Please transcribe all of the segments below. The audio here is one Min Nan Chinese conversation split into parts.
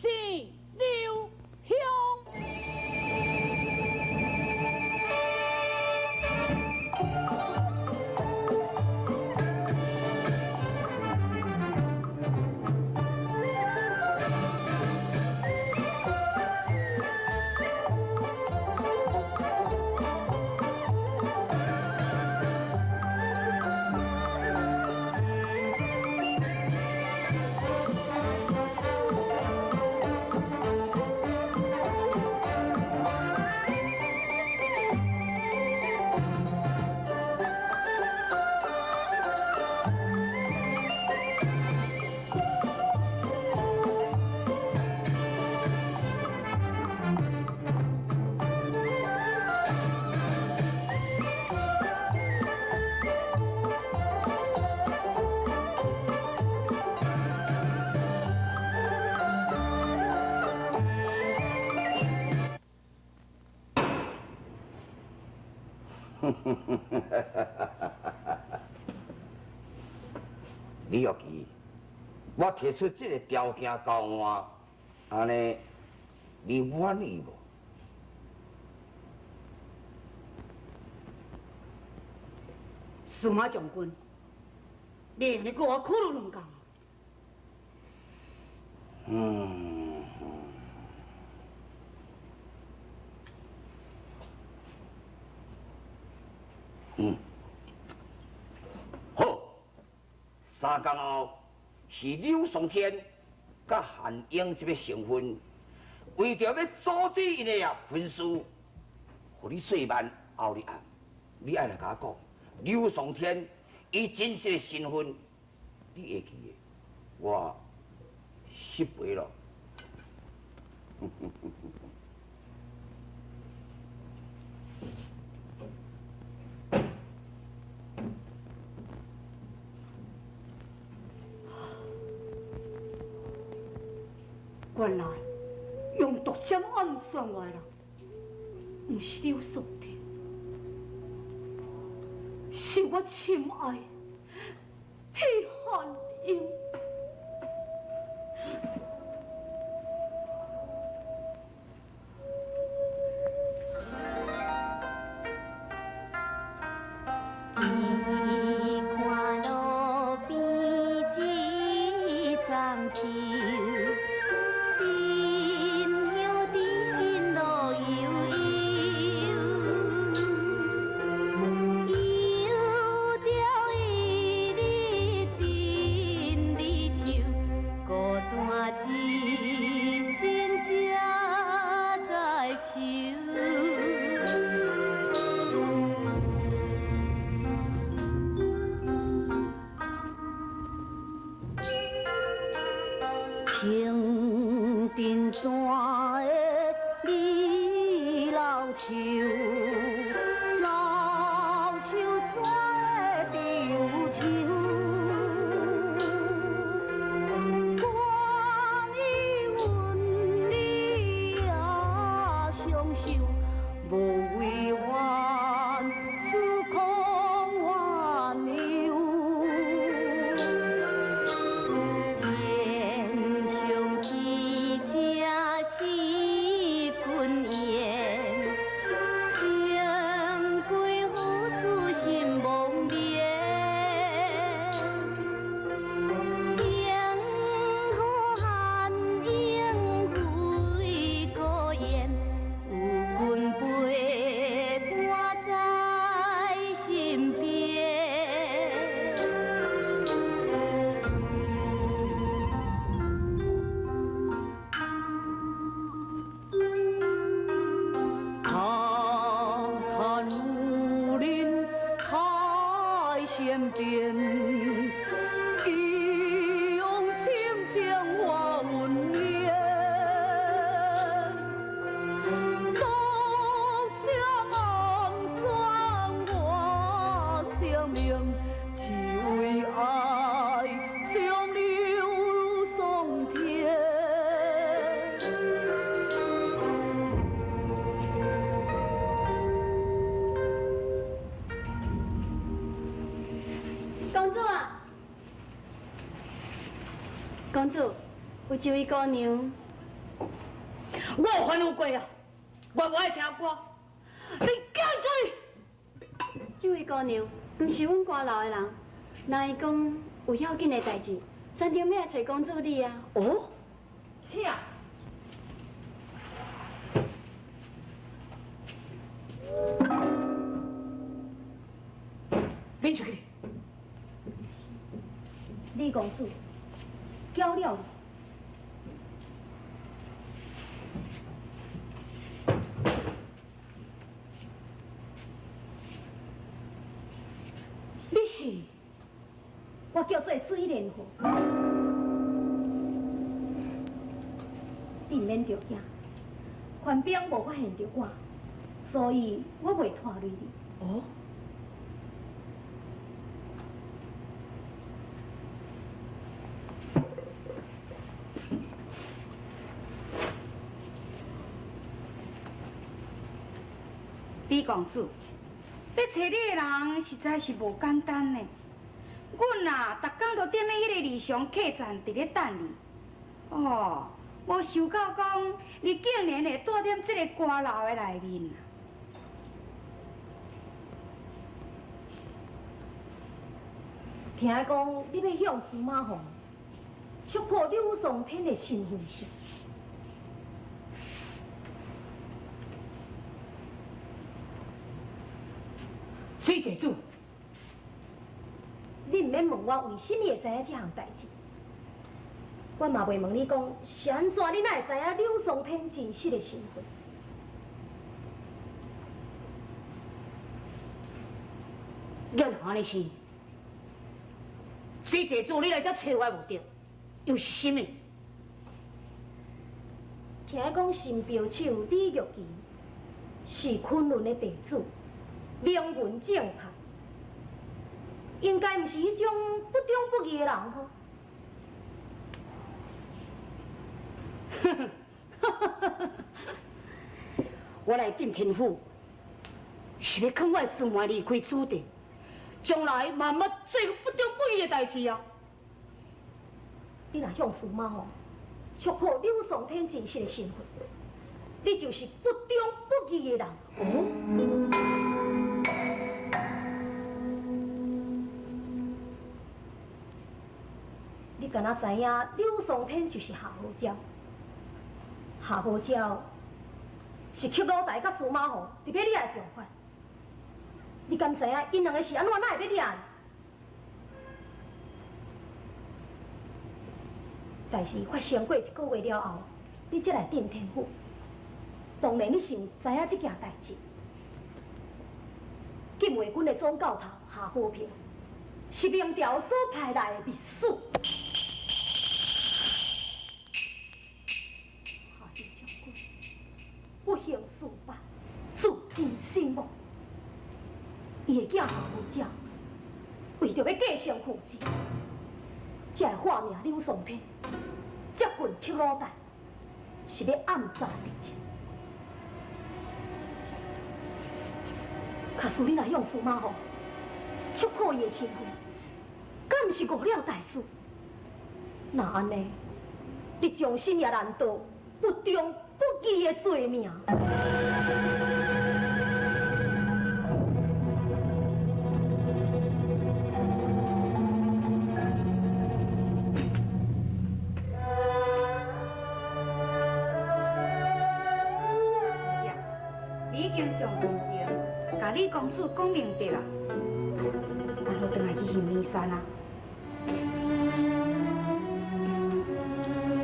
姓刘兄。李玉琪，我提出這个条件交换，按呢，你滿意無？司馬將軍，你會用得閣予我考慮兩工？好，3工後是柳松天佮韓英這个成婚，為著欲阻止𪜶的婚事，予你做慢後日暗，你愛來共我講，柳松天伊真實的身份，你會記得？我失陪囉。原來用毒針暗算我的人，毋是柳松天，是我深愛的韓英。伊看路邊一丛樹，甜香甜心路悠悠，摇著伊日阵离愁，孤單一身才知愁。清鎮怎會你老樹，老樹怎會丟愁？關於阮你也相守，無為凡事空怨尤。天上天正是君言，情歸何處心無眠。英好漢英非孤雁，有君陪伴在身邊。看看武林太险邊，寄往深情化雲煙。獨占暗算我性命，只為愛上柳松天。公主啊，公主，有一位姑娘，我有吩咐过啊，我無愛聽歌，你滾出去！這位姑娘毋是阮歌樓的人，若伊講有要緊的代誌，專程欲來揣公子你啊。哦，請。拎出去。李公子，攪了你。你是？我叫做水蓮花。你毋免著驚，官兵無發現著我，所以我袂拖累你。哦。李公子，欲揣你的人實在是無簡單呢。阮啊，逐工都踮咧彼个理想客棧佇咧等你。哦，無想到講你竟然會蹛踮這個歌樓的內面啊！聽講你欲向司馬鳳戳破柳松天的身份是？水濟子，你毋免問我為啥物會知影這項代誌，我嘛袂問你講是按怎，你哪會知影柳松天真實的身份？原來按呢是，水濟子，你來遮揣我的目的，又是啥物？聽講新標手李玉琪是昆崙的地主。名門正派，應該毋是彼種不忠不義的人吼。我來鎮天府，是欲勸我的師妹離開此地，將來嘛毋捌做不忠不義的代誌啊！你若向司馬鳳戳破柳松天真實的身份，你就是不忠不義的人。哦。你敢若知影柳松天就是夏侯鸟？夏侯鸟是曲老大佮司马凤伫欲掠的重犯。你敢知影𪜶两个是按怎哪会欲掠呢？代誌發生過一个月了後，你才來鎮天府。當然你是有知影這件代誌。禁衛軍的總教頭夏和平是明朝所派來的密使。不幸事败，自尽身亡。伊的囝夏侯鸟，为著欲继承父志，才會化名柳松天，接近曲魯代，是欲暗查敵情。假使你若向司馬鳳戳破伊的身份，敢毋是誤了大事？若按呢，你終身也難逃不忠不義的罪名。小姐，你已經將真情共李公子講明白啦，咱好轉來去行禮山啊。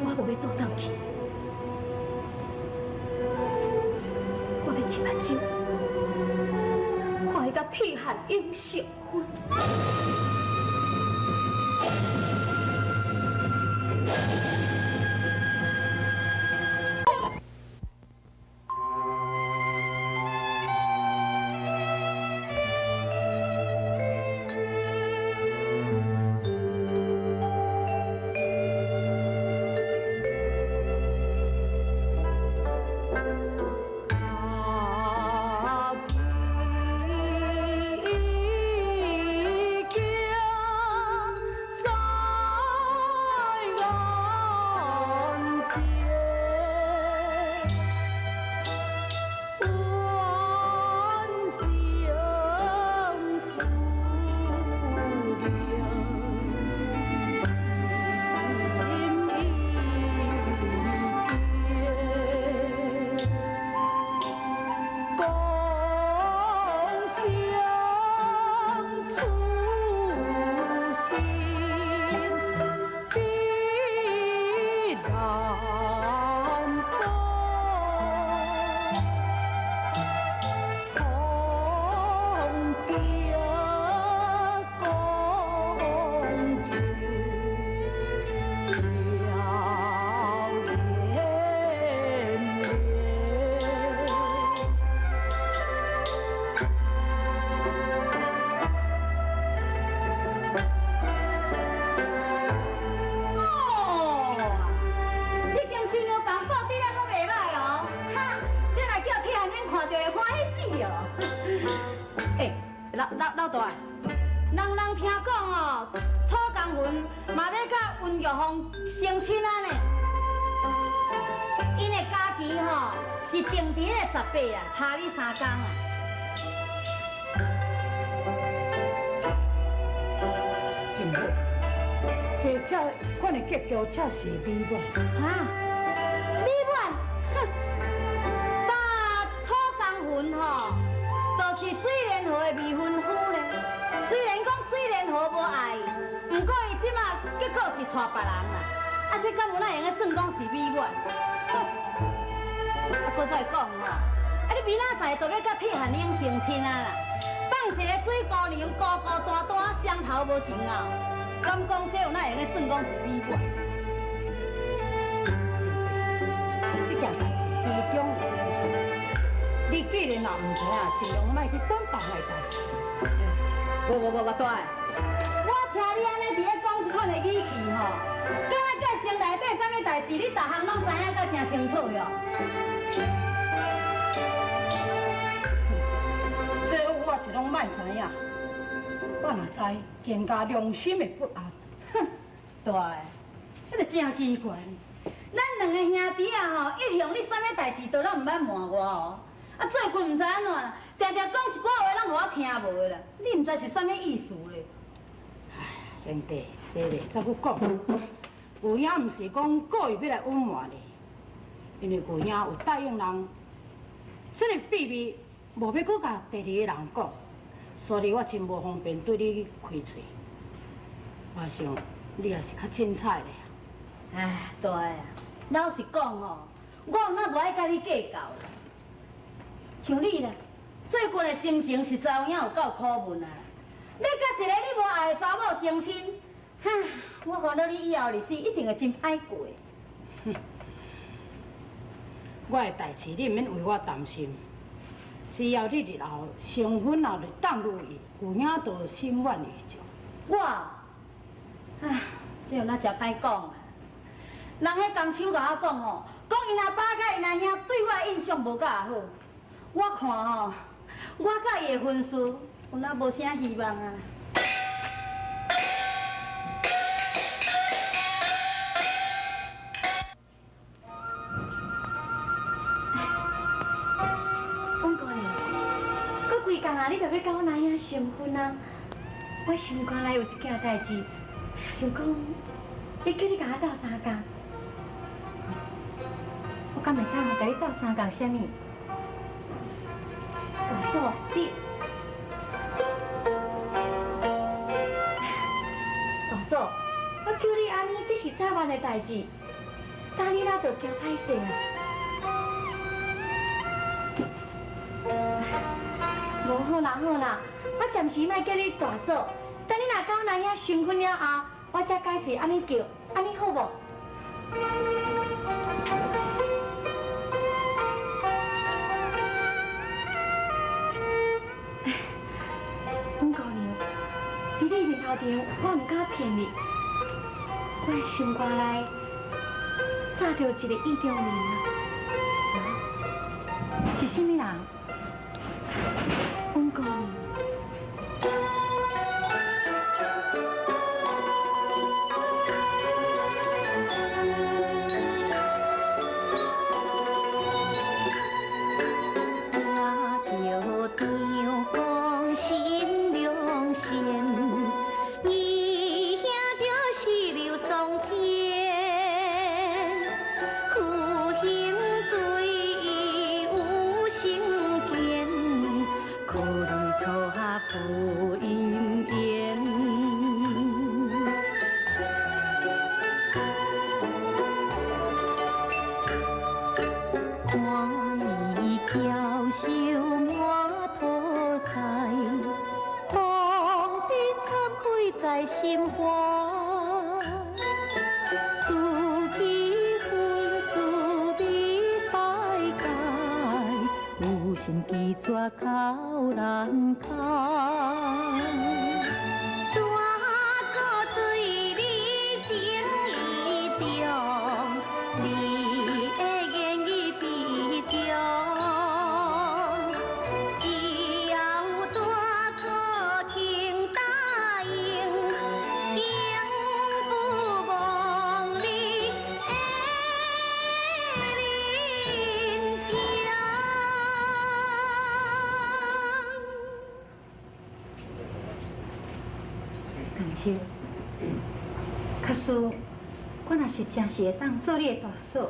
我無欲倒轉去。我欲一目睭，看伊佮鐵漢英成婚。啊！老大，人人听讲哦，楚江云嘛欲佮温玉凤成亲啊呢。𪜶的家期吼是定伫彼个18啊，差你3工啊。真好，这这款的结局才是美满。哈？美满？哼！那楚江云吼，就是水莲河的未婚夫呢。虽然讲水莲河无爱伊，毋过伊这马结果是娶别人啦。啊，这敢有哪会用算讲是美满？哼！啊，阁再讲吼，啊，你明仔载就欲佮铁汉英成亲啊啦，放一个水姑娘孤孤单单，双头无情后，敢讲这有哪会用算讲是美满？这件代志其中有隐情，你既然若毋知影，尽量莫去管别人的代志。无无无无，大个，我听你按呢伫咧讲这款的语气吼，敢若这城内底啥物代志，你逐项拢知影甲真清楚哟。这我是拢莫知影，我若知，更加良心会不安。哼，大个，彼个真奇怪。咱两个兄弟啊吼，一向你啥物代志都拢毋捌瞒我哦。啊，最近毋知按怎啦，定定讲一寡话，拢予我听无的啦。你毋知是啥物意思咧？唉，兄弟，这个再阁讲，有影毋是讲故意欲来隐瞒你，因为有影有答应人，这个秘密无欲阁共第二个人讲，所以我真无方便对你开喙。我想你也是较凊彩咧。唉，大个啊，老实讲吼，我有哪无爱佮你计较啦。像你啦，最近的心情实在有影有够苦闷啊！欲佮一个你无爱的查某成亲，哈，我烦恼你以后日子一定会真歹过。哼，我的代志你毋免为我担心，只要你日后成婚后就当如意，有影就心满意足。我，唉，这有哪诚歹讲啊？人彼工厂共我讲吼，讲𪜶阿爸佮𪜶阿兄对我的印象无够好。我看吼，我佮伊的婚事有哪无啥希望啊？阮姑娘，阁几工啊，你就欲佮阮阿兄成婚啊？我心肝内有一件代志，想讲，欲叫你共我斗相共。我敢会当共你斗相共啥物？大嫂，你，大嫂，我叫你按呢，这是早晚的代志，但你哪就惊歹势啊？无好啦好啦，我暂时莫叫你大嫂，等你若佮阮阿兄成婚了后，我才改喙按呢叫，按呢好无？阮姑娘，伫你面头前，我毋敢骗你，我的心肝内早就有一个意中人啊。是啥物人？阮姑娘。苦心机绝口难空。大哥对你情意重，你的言语必重。只要大哥肯答应，永不忘你的恩情。江秋，假使我若是真是会当做你的大嫂，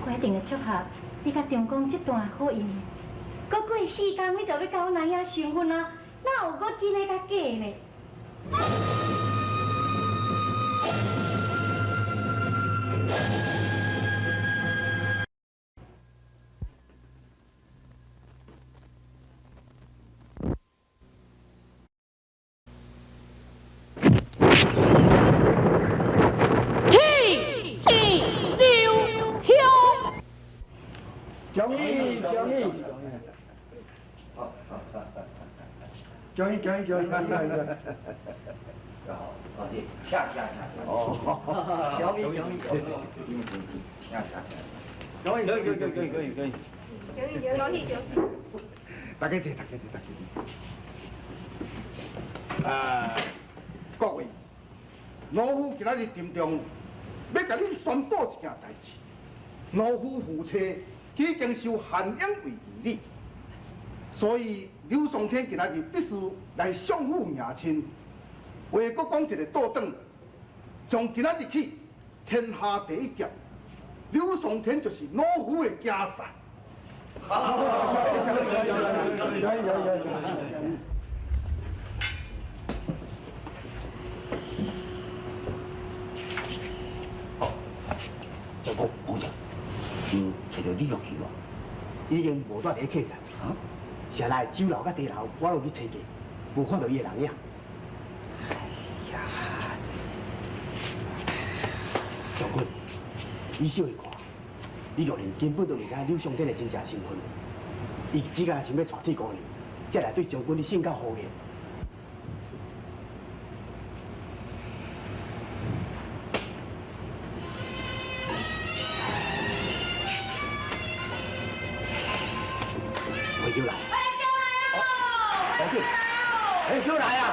我一定會祝賀你佮長公這段好姻緣。閣過四工，你就欲佮阮阿兄成婚啊？哪有閣真的佮假的呢？天地留香。恭喜恭喜！恭喜恭喜恭喜恭喜！好，哦，你请请请请。哦，恭喜恭喜！谢谢谢谢，请请请。恭喜恭喜恭喜恭喜恭喜！恭喜恭喜恭喜！大家坐，大家坐，大家坐。啊，各位，老夫今仔日沉重，欲共恁宣布一件代志。老夫夫妻已經收韓英為義女，所以劉松天今仔日必須來相府迎親。話閣講一个倒轉，從今仔日起，天下第一俠劉松天就是老夫的囝婿。將軍，王將，嗯，揣著李玉琪無？已經無蹛佇咧客棧。啊？城內酒樓佮茶樓，我攏去揣過，無看到伊的人影。哎呀，將軍，以小的看，李玉玲根本就毋知劉松天的真正身份，伊只干焦想欲娶鐵姑娘，才來對將軍你性到好言。回叫來，哎，叫來啊！